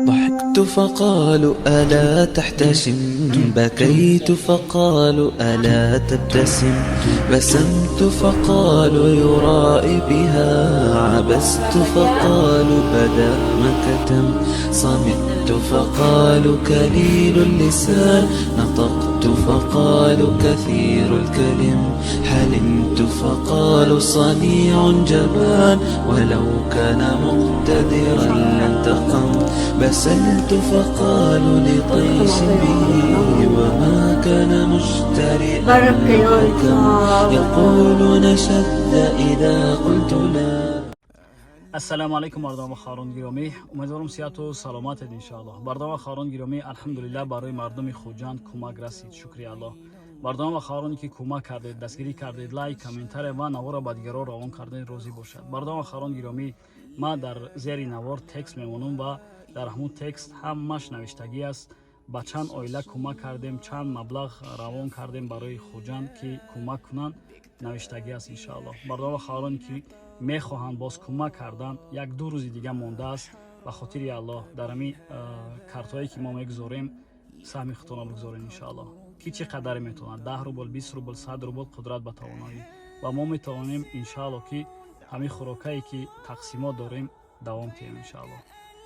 ضحكت فقالوا ألا تحتشم، بكيت فقالوا ألا تبتسم، بسمت فقالوا يرائي بها، عبست فقالوا بدا ما كتم، صمت فقالوا كليل اللسان، نطقت فقالوا كثير الكلم، حلمت فقالوا صنيع جبان، ولو كان مقتدرا لانتقم، بسلت فقالوا لطيش به، وما كان مجترئا الحكم، يقولون شذ إذا قلت لا. Ассалому алайкум, бародарон ва хоҳарон гиромӣ. Умедворам, сиҳату саломатед, иншоаллоҳ. Бародарон ва хоҳарон гиромӣ, алҳамдулиллаҳ, барои мардуми Хуҷанд кӯмак расид, шукри Аллоҳ. Бародарон ва хоҳароне ки кӯмак кардед, дастгирӣ кардед, лайк, комментария ва наворро ба дигарон равон кардед, розӣ бошад. Бародарон ва хоҳарон гиромӣ, ман дар зери навор текст мемонам ва дар ҳамун текст ҳамаш навиштагӣ аст, ба чанд оила кӯмак кардем, чанд маблағ равон кардем барои Хуҷанд, ки кӯмак кунанд, навиштагӣ аст, иншоаллоҳ. Бародарон ва хоҳароне ки мехоҳанд боз кӯмак кардан, як ду рӯзи дига мондааст. Ба хотири Аллоҳ, дар ҳамин картҳое ки мо мегузорем, саҳми худтонро бигузорем, иншоаллоҳ. Ки чӣ қадаре метавонад: 10 рубл, 20 рубл, 100 рубл, қудрат ба тавоноӣ. Ва мо метавонем, иншоаллоҳ, ки ҳамин хӯрокае ки тақсимот дорем, давом диҳем, иншоаллоҳ.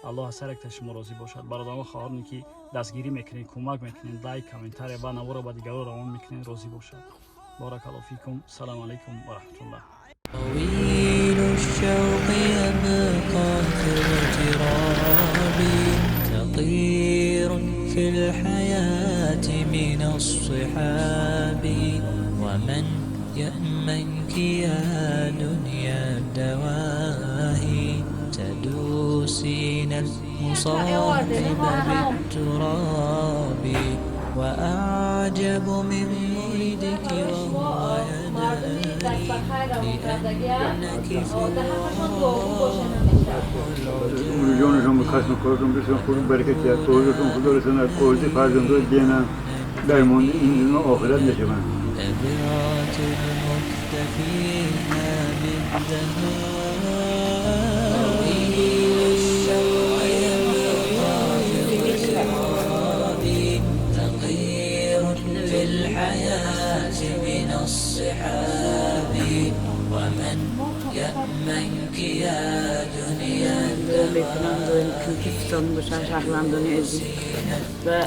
Аллоҳ аз ҳар яктаи шумо розӣ бошад. Бародарон ва хоҳароне ки дастгирӣ мекунед, кӯмак мекунед, лайк, комментария ва наворро ба дигарон равон мекунед, розӣ бошад. Баракаллоҳ фикум. Салому алайкум ва раҳматуллоҳ. طويل الشوق يبقى في اغتراب، فقير في الحياة من الصحاب، ومن يأمنك يا دنيا الدواهي؟ تدوسين المصاحب بالتراب، وأعجب من مريدك وهو يدري بأنك في عمر جانشان به کسب کارتون بسیار خوب برکت یاد توجهتون خدا رساند قوت فرزندان دینم در مانده این دنیا آخرت نشوند. لبعت المكث فيها بالذهاب، طويل الشوق يبقى في اغتراب، فقير في الحياة من الصحاب، ومن يأمنك يا دنيا мекунам, доим кифтон бошанд, шаҳрвандони азиз, ва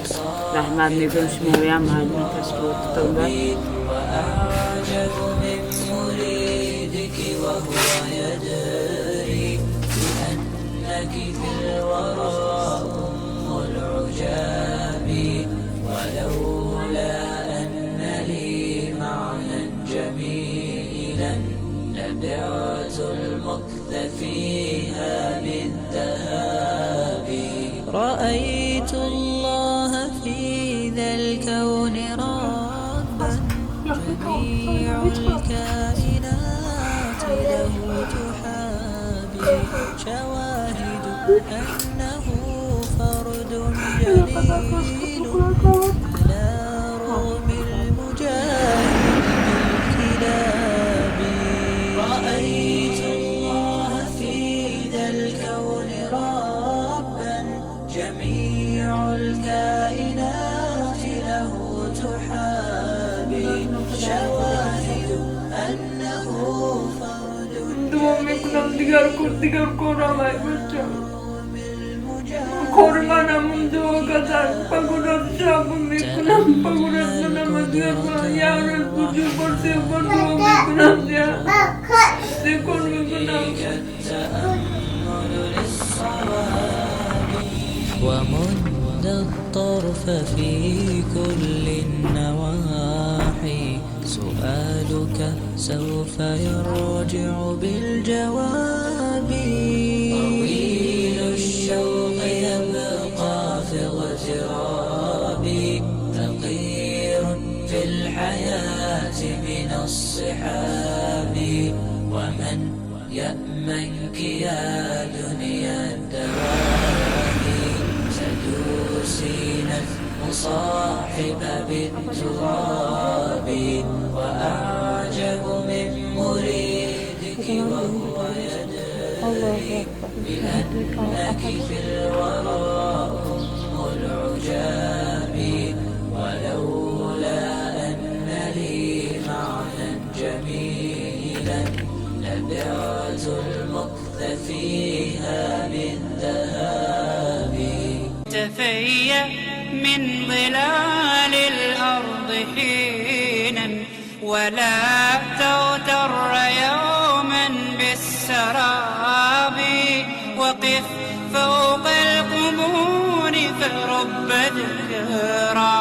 раҳмат мегӯям шумоям, мардуми ташкилотатон ва وأعجب من مريدك وهو يدري بأنك في الورى أم العجاب، ولولا أن لي معنى جميلا لبعت المكث فيها بالذهاب. رأيت الله في ذا الكون ربا، جميع الكائنات له تحابي، شواهد أنه فرد جليل على رغم المجاهد بالكلاب. رأيت الله في ذا الكون ربا، جميع الكائنات له تحابي، شواهد أنه فرد Дуо мекунам, дигар кор, дигар корам ай бачам. Кори манам дуо кадан. Пагурат шаб мекунам, пагурат намаз мекунам, як рӯз ду бор, се бор дуо мекунам, я се кор мекунам. التأمل للصواب، ومد الطرف في كل النواحي، سؤالك سوف يرجع بالجواب. طويل الشوق يبقى في اغترابي، فقير في الحياة من الصحاب، ومن يأمنك يا دنيا الدواهي؟ تدوسين المصاحب بالتراب، وأعجب من مريدك وهو يدري. بأنك في الورى أم العجاب، ولولا أن لي معنى جميلا لبعت المكث فيها بالذهاب. تفيأ من ظلال الأرض حينا، ولا تغتر يوما بالسراب، وقف فوق القبور فرب ذكرى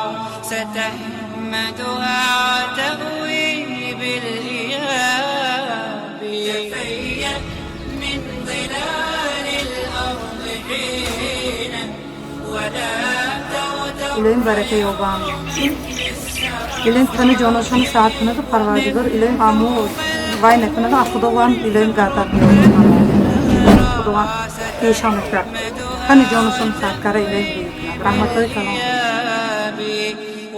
ستحمدها وتأوي بالإياب. تفيأ من ظلال الأرض حينا، ولا تغتر Илоҳим барака ёбам, илоҳим тану ҷонашонро саҳат кунаду Парвардигор илоҳим аммо вай накунаду аз Худованд илоҳим гардад, Худованд пешон кунад, тану ҷонашонро саҳат кара, илоҳим рӯй кунад раҳматҳои калон.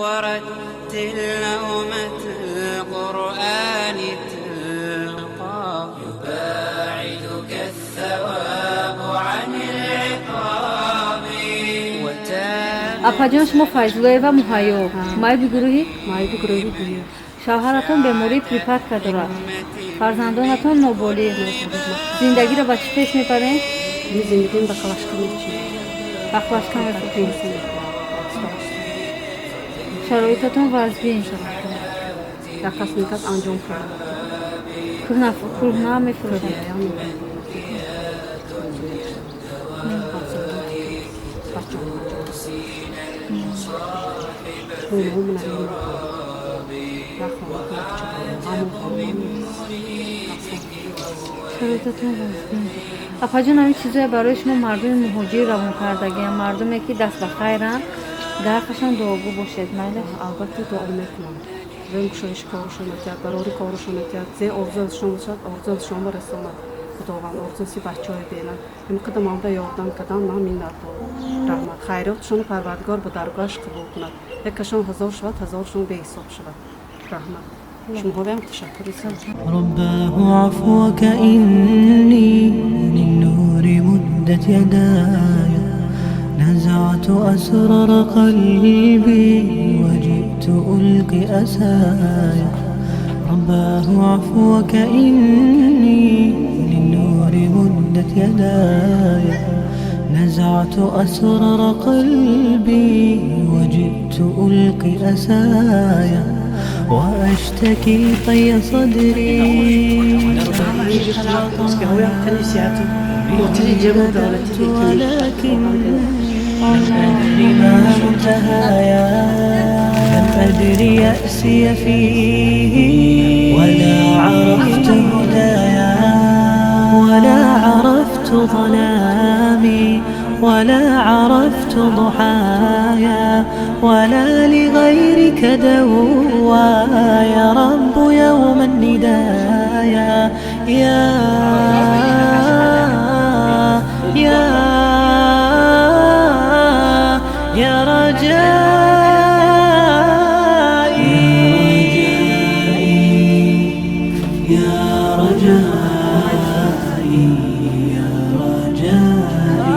ورتل نومة القرآن تلقى يباعدك الثواب عن العقاب. وتاب Апаҷон, шумо Файзуллоева Муҳайё, маъюби гурӯҳи Маъюби гурӯҳи дуюм. Шавҳаратон бемории припадка дорад, фарзандонатон ноболиғ. Зиндагиро ба чӣ пеш мебарем? Зиндагим ба калашка мечинем. Ба клашка мефурӯшем. Шароитатон вазбин? Як кас мекас анҷом кардам. Кӯҳна мефурӯшем. Шароитатон вазбин. Апаҷон, ҳамин чизое барои шумо мардуми муҳоҷир равон кардагиам, мардуме ки даст ба хайранд, дар ҳаққашон дуогӯ бошед, майла? Албатта, дуо мекунам. Рӯм кушоиши корушон атиҳад, барори корушон атиҳад, зе орзуашон бошад, орзуашон расонад Худованд, орзуси бачаҳои бенад. Ин қадар ман ба ёрдам кардан, ман миннатдорам, раҳмат. Хайриётшонро Парвардигор ба даргоҳаш қабул кунад. Якашон ҳазор шавад, ҳазоршон беҳисоб шавад. Раҳмат, шумоҳоям ташаккури. رباه عفوك، إني للنور مدت يداي، نزعت أسرار قلبي وجئت ألقي أسايا. رباه عفوك، إني للنور مدت يداي، نزعت أسرار قلبي وجئت ألقي أسايا وأشتكي طي صدري. بدأت ولكن لم أدري ما منتهايا، لم أدري يأسي فيه، ولا عرفت هدايا، ولا عرفت ظلامي، ولا عرفت ضحايا، ولا لغيرك دوايا يا رب يوم الندايا. يا يا يا رجائي، يا رجائي، يا رجائي،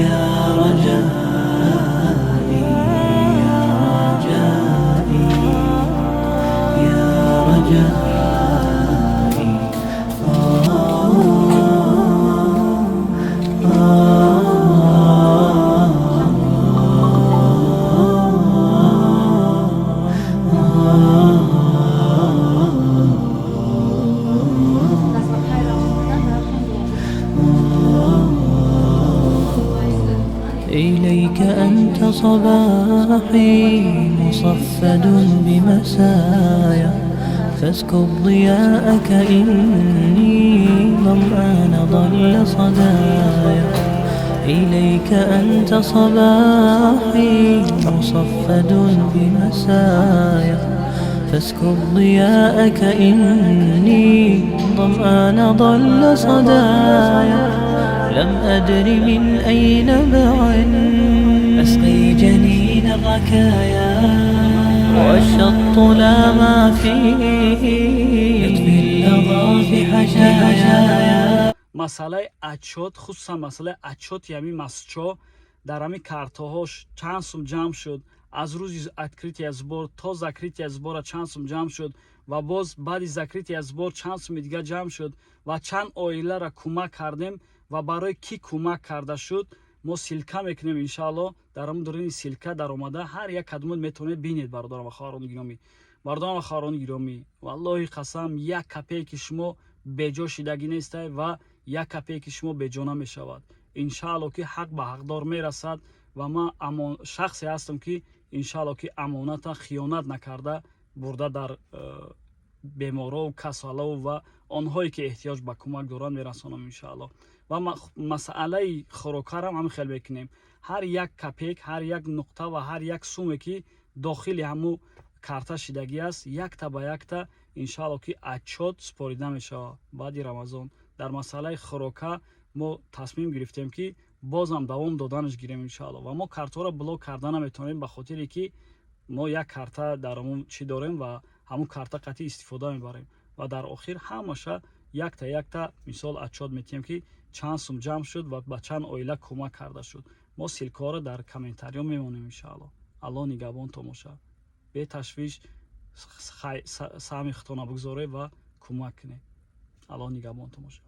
يا رجائي، يا رجائي، يا رجائي. آه آه آه. إليك أنت صباحي مصفد بمسايا، فاسكب ضياءك، إني ظمآن ضل صدايا. إليك أنت صباحي مصفد بمسايا، فاسكب ضياءك، إني ظمآن ضل صدايا. لم أدر من أي نبع أسقي جنين الركايا، والشط لا ما فيه يطفي اللظى في حشايا. Масъалаи отчёт, хусусан масъалаи отчёти ҳамин масчо, дар ҳамин картаҳош чанд сум ҷамъ шуд, аз рӯзи открытия сбор то закрытия сбора чанд сум ҷамъ шуд ва боз баъди закрытия сбор чанд суми дигар ҷамъ шуд ва чанд оиларо кӯмак кардем ва барои кӣ кӯмак карда шуд, мо ссылка мекунем, иншаалло. Дар ҳамн дуруни ссылка даромада, ҳар як кадомот метавонед бинед. Бародарон ва хоҳарони гиромӣ, бародарон ва хоҳарони гиромӣ, валлоҳи қасам, як копейки шумо беҷо шидагӣ нестай ва як копейки шумо беҷо намешавад. Иншаалло, ки ҳақ ба ҳақдор мерасад ва ман шахсе ҳастам, ки иншаалло, ки амоната хиёнат накарда бурда дар беморову касалову ва онҳое, ки эҳтиёҷ ба кӯмак доранд, мерасонам, иншаалло. Ва масъалаи хӯрокарам ҳамин хел мекунем. Ҳар як копейк, ҳар як нуқта ва ҳар як суме, ки дохили ҳамун карта шидагӣ аст, якта ба якта, иншаалло, ки отчёт супорида мешавад баъди Рамазон. Дар масъалаи хӯрока мо тасмим гирифтем, ки бозам давом доданаш гирем, иншаалло. Ва мо картаҳоро блок карда наметавонем, ба хотире ки мо як карта дар ҳамун чӣ дорем ва ҳамун карта қатъи истифода мебарем. Ва дар охир ҳамаша якта якта мисол отчёт метиҳем, ки чанд сум ҷамъ шуд ва ба чанд оила кӯмак карда шуд. Мо ссылкаҳоро дар комментариё мемонем, иншаалло. Аллоҳ нигаҳбонтон бошад. Беташвиш саҳми худтона бигзоред ва кӯмак кунед. Аллоҳ нигаҳбонтон бошад.